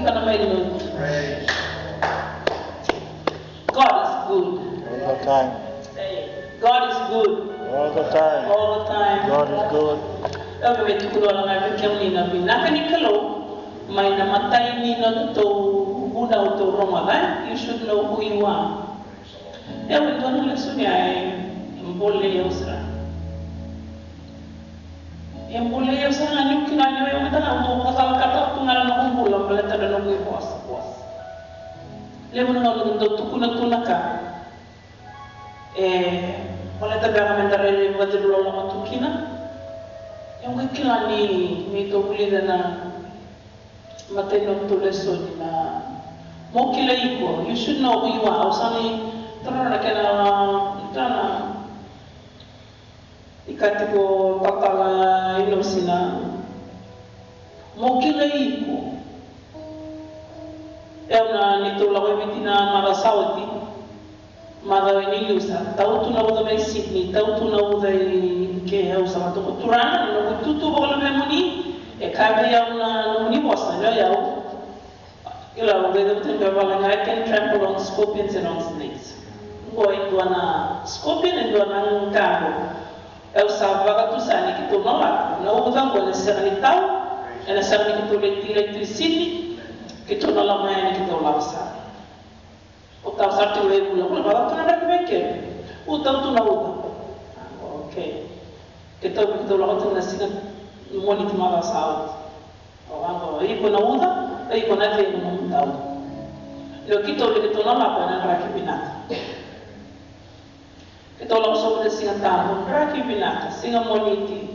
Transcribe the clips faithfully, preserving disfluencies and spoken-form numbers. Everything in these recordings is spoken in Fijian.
Praise. God is good. All the time. Say, God is good. All the time. All the time. God is good. Au via tukuna wale ga vei kemuni na vinaka ni Kalou mai na imatai ni nodatou vunau tou rogoca. You should know who you are. Au e dua na lesoni ya e bolei au sara. E bolei au sara ga niu kila ni au e dua na noqu vakacalakataka tu ga na noqu bula baleta na noqu vosa, vosa. Levu na gauna dau tukuna tu na ka e baleta beka me da rairai vakacegu loloma tu kina. Au qai kila ni, ni tou vulica na imatai ni nodatou lesoni na mo kilai iko, you should know who you are. Au sa ni taura na kena, taura na i ka tiko tatala i nosi na mo kilai iko. Au na neitou lako i Viti na macawa sa oti, macawa ni liu sa tau tu na uca mai Sydney, tau tu na uca i ke, au sa vatoka, Turaga, na noqu itutu vakaluvemuni e kaya vei au na nomuni vosa, ni o yau. Kila, au qai cavuta e dua na ivola ga, I can trample on scorpions and on snakes. Qo e dua na scorpion, e dua na ka qo. Au sa vakatusa ni keitou na lako, na uca qo ena sega ni tau, ena sega ni keitou lai kilai tu i Sydney, keitou na lako mai yani keitou lako sara. O tau sara tiko e vula, vula, vakatu na draki mai keri. U tau tu na uca. Okay. Keitou, keitou lako tu na siga Moniti macawa sa oti. O vaqo, iko na uca, iko na cegu na nomu tau. Io, keitou, keitou na lako ena draki vinaka. Keitou lako sobu na Siga Tabu, draki vinaka, Siga Moniti.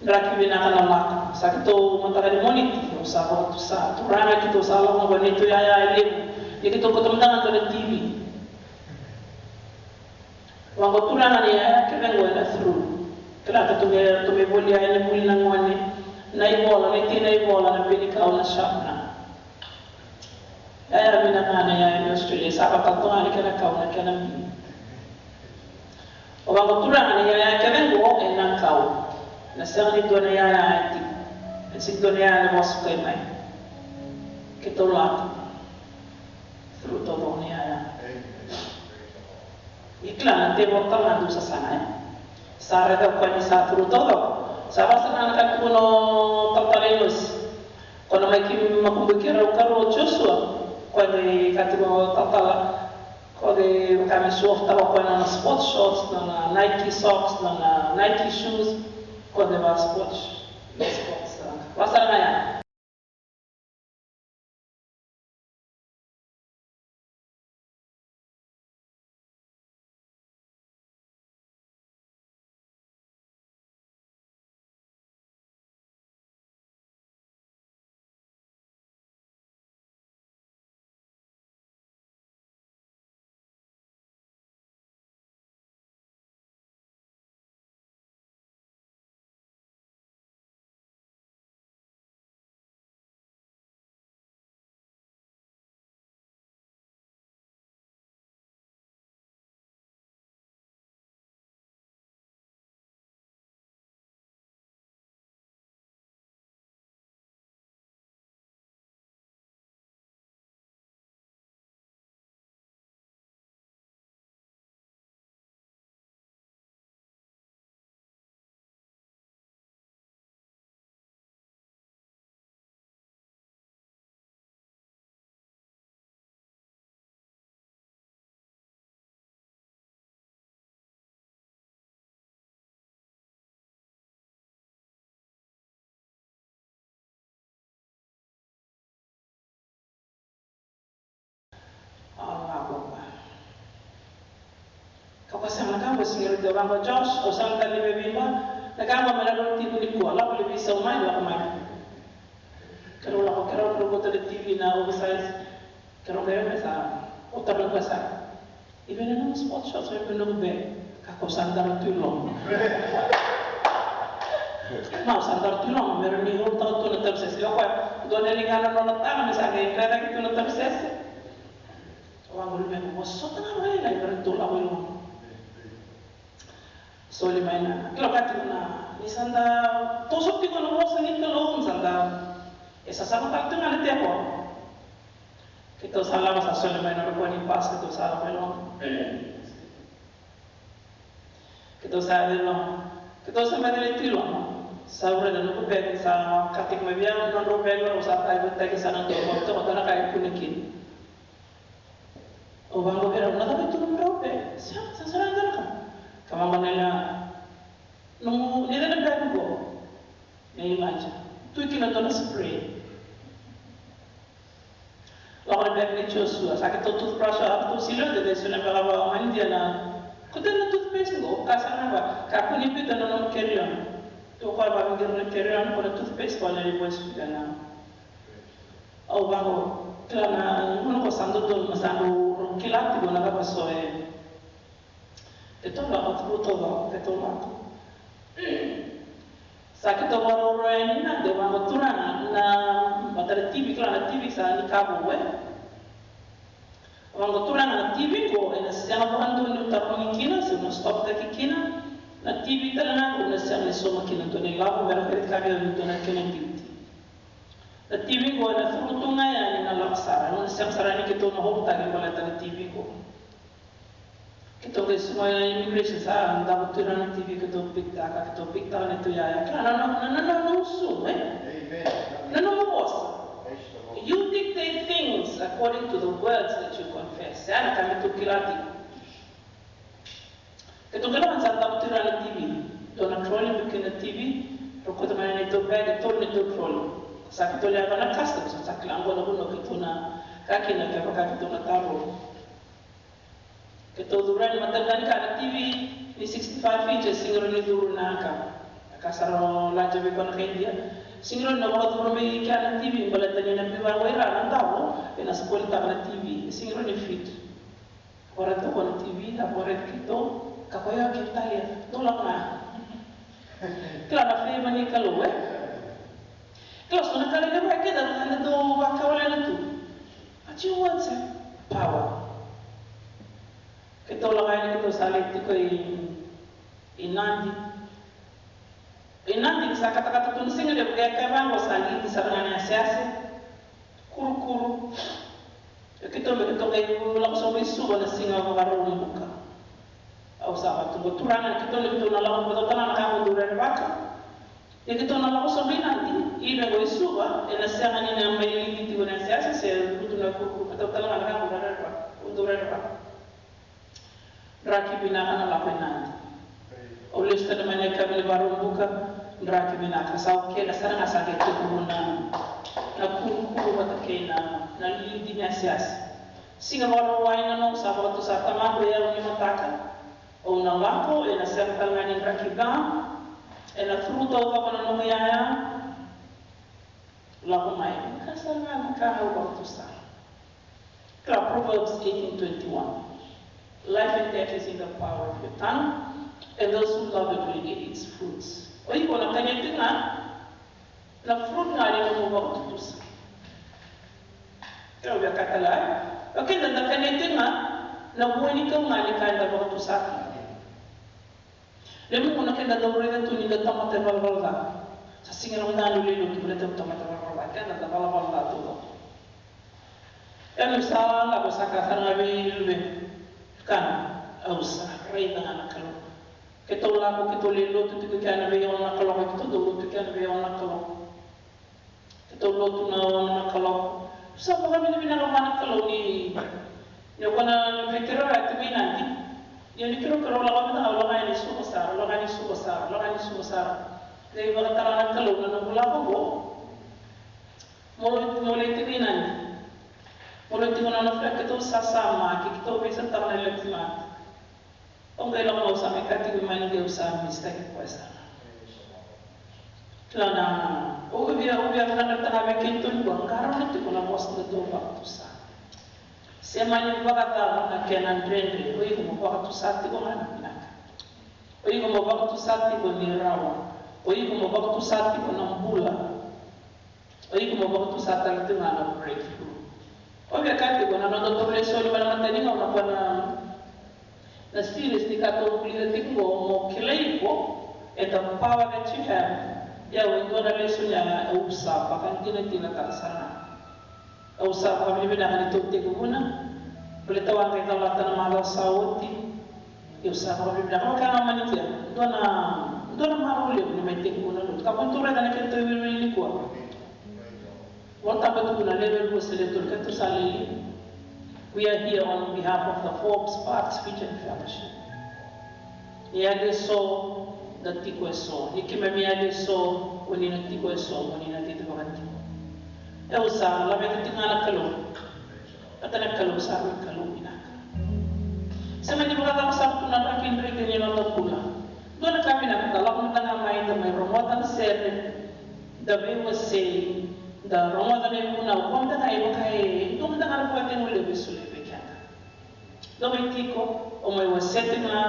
Draki vinaka na lako. Sa keitou mataka ni Moniti, au sa vakatusa, Turaga, keitou sa lako qo, neitou yaya e levu. Ni keitou kauta mada ga dua na T V. Vaqo, Turaga, na yaya kece qo ena through. Kila, keitou me, keitou me volia yani vuli na gone. Na ivola, na tina ivola, na penikau, na sharpener. Yaya vinaka na yaya ni Australia, sa vakatau ga na kena kau, na kena bi. O vaqo, Turaga, na yaya kece qo ena kau. Na sega ni dua na yaya e tiko. E sega ni dua na yaya na vakasukai mai. Keitou lako. Through taucoko na yaya. Ni kila na tevoro tale ga dau sasaga, e? Sa raica o koya ni sa through taucoko. Sa vakasaga na ka tukuna o talatala i nosi. Ko na mai ki makubui keirau karua o Joshua. Koya ni ka tukuna o talatala. Ko qai vaka me show off taka o koya na nona sports shorts, na nona Nike socks, na nona Nike shoes. Ko qai vaka sports, sports, a, vakasaga ya. Ka ko sega na ka ko sega ni dua vaqo, Josh, au sega ni dua ni veiba. Na ka ko me na rau tiko nikua, lako le veisau mai, lako mai. Keirau lako, keirau, keirau kauta na T V na oversize. Keirau qai me sa, o tara na ka sa. I vei na nomu sports shorts, i vei na nomu bag? Ka ko sa dara tu i loma. Mau sa dara tu i loma, me rawa ni rautaka tu na tarausese. Ia o koya, dua na ligana na nona tama, me sa qai dredre tu na tarausese. Au a qori me ko sota na vale lai, me rawa ni tou lako i loma. Soli mai na, kila, ka tiko na, ni sa da toso tiko na vosa ni Kalou, ni sa da, E sa sava tale tu ga na tevoro. Keitou sa lako sa sole mai na rokoni pas, keitou sa lako e loma. Keitou sa vei loma. Keitou sa mai vei tu i loma. Sa ure na noqu beg sa katiki mai vei au, nodrau beg, au sa tai vei taki sa na dua, toka toka na ka e kune kina. Au vaqo vei rau, na cava e tu nomudrau beg? Sa, sa sara e dua na ka. Ka vaqo na ila, nomu, ni cava na beg qo? Nei Elijah. Tu kina dua na spray. Lako na beg nei Joshua, sa keitou toothbrush, au keitou sila, de de sila beka vaka manidia na. Ko de na toothpaste qo, ka sa na va, ka kua ni biuta na nomu carry on. Tu ko va biuta na carry on, ko na toothpaste, ko na ni boys biuta na. Au vaqo, kila na, nunu ko sa dodonu, ma sa dodonu, kila tiko na cava so e. Keitou lako tiko, keitou lako, keitou lako. Sa keitou vakarau yani na, de vaqo turaga na, vata na T V, kila na T V sa ni ka vou, e. Vaqo turaga na T V qo, ena sega vakadua niu tarogi kina, se na stop taki kina, na T V tale ga qo, na sega ni sauma kina, dua na ilavo, mera kere ka vei au, dua na kena duty. Na T V qo ena curu tu ga yani na lako sara, ena sega sara ni keitou na home taki baleta na T V qo. Keitou qai suka ena immigration sa davo tu na T V, keitou pick taka, keitou pick taka na tu yaya. Kila na, na, na, na, na usu, e? Amen. Na nomu vosa. Praise the Lord. You dictate things according to the words that you confess. Ya na ka me tu kila tiko. Keitou kila sa davo tu na T V. Dua na trolley, me kina T V, rau kauta mai na neitou bag, e tolu neitou trolley. Sa keitou leqa na customs, sa kila qo na vanua keitou na ka kina, kevaka keitou na taro. Keitou curu yani, matani ka na T V ni sixty-five inches, sega ni rawa ni curu na ka. Ka sa rau laja vei koya na kai Idia. Sega ni rawa ni vakacuru mai kea na T V, baleta ni na biu vaqo ira na davo, ena spoil taka na T V. Sega ni rawa ni fit. Vakarai tu ko na T V, a vakarai keitou, ka koya keitou talia, dou lako ga. Kila na flavor ni Kalou, e? Kila so na ka levu e keda, na dou vakawalena tu. But you want a power. Keitou lako yani, keitou sa lai tiko i, i Nadi. I Nadi sa katakata tu na siga levu, e kaya vaqo sa lidi sara ga na yaseyase. Kurukuru. E keitou me keitou qai lako sobu i Suva na siga Vakaraubuka. Au sa vatuqa turaga, keitou me keitou na lako, keitou tala na ka qo dou rerevaka. Ia keitou na lako sobu i Nadi, i vaqo i Suva, ena sega ni na mai lidi tiko na yaseyase se lutu na kurukuru, keitou tala ga na ka qo dou rerevaka, dou rerevaka. Draki vinaka na lako i Nadi. Au lesu tale mai na yakavi ni Vakaraubuka, draki vinaka. Sa okei, na sara ga sa qai tekivu na, na kurukuru vata kei na, na lidi ni yaseyase. Siga Vakarauwai na noqu sa vakatusa tamaqu e yavu ni mataka. Au na lako, ena sega tale ga ni draki ga, ena curu taucoko na noqu yaya. Lako mai, ka sa na ka au vakatusa. Kila Proverbs eighteen twenty-one. Life and death is in the power of your tongue, and those who love it will eat its fruits. O iko na kania tiko ga na fruit ga ni nomu vakatutusa. Kila via ka tale, o keda da kania tiko ga na vua ni kau ga ni ka eda vakatusa. Levu na gauna keda dau raica tu ni da tamata e valavala ca. Sa sega ni rawa mada ni lai lotu baleta au tamata e valavala ca. Keda da valavala ca tu ga. Ia niu sa lako sa kaya sara ga vei luve, kana, au sa raica ga na Kalou. Keitou lako, keitou lai lotu tiko kina na veiyawa na kaloko, keitou dau lotu kina na veiyawa na kaloko. Keitou lotu na ono na kaloko. Sa vakavinavinaka vua na Kalou ni, ni o koya na vei keirau ya tu mai Nadi. Ni o ni keirau, keirau lako mada ga, au lako yani Suva sara, lako yani Suva sara, lako yani Suva sara. Qai vakatara na Kalou na noqu lako qo. Mo lai, mo lai tu mai Nadi. Mo lai tiko na nona flight, keitou sasamaki, keitou veisotaka na left mat. Au qai lako, au sa mai kaya tiko mai na, au sa mistake koya sara. Kila na, au via, au via vakadreta ga vei keitou ni qarauna tiko na vosa ni dau vakatusa. Se mani vakacava na kena dredre, o iko mo vakatusa tiko ga na vinaka. O iko mo vakatusa tiko ni rawa. O iko mo vakatusa tiko na bula. O iko mo vakatusa tale tiko ga na breakthrough. Au via kaya tiko na nodatou lesoni mai na matanigauna, o koya na, na series ni ka tou vulica tiko qo, mo kilai iko, and the power that you have, Ia, e dua na lesoni ya au sa vakadinadinataka sara ga. Au sa vakavinavinaka ni tou tekivuna. Baleta au a qai calata na macawa sa oti. Au sa vakavinavinaka. Au kaya ga mai ni kea, dua na, dua na marau levu ni mai tekivuna lotu. Ka kua ni tou raica na kena tou iwiliwili nikua. Vola Tabu e tukuna, lewe ruasagavulu ka tolu, ka tou sa lili. We are here on behalf of the Forbes Parks Region Fellowship. Ni yali eso, da tiko eso. Ni keimami yali eso, o ni na tiko eso, o ni na tiko vakatiko. Au sa laveta tiko ga na Kalou. Baleta na Kalou sa rui Kalou vinaka. Sega ni vakacava sara tu na draki draki ni noda bula. Dua na ka vinaka, da lako mada ga mai, da mai rogoca na sere, da veiwasei, da rogoca na ivunau, o koya mada ga e vaka e dua mada ga na vakacegu levu e solia vei keda. Dou mai tiko, o mai wasea tiko ga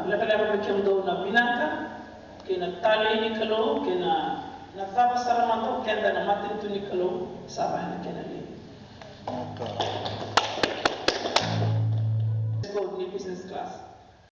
vakalekaleka vei kemudou na vinaka kei na talei ni Kalou kei na, na cava sara mada o keda na matanitu ni Kalou, sa vaka na kena levu. Let's go ni business class.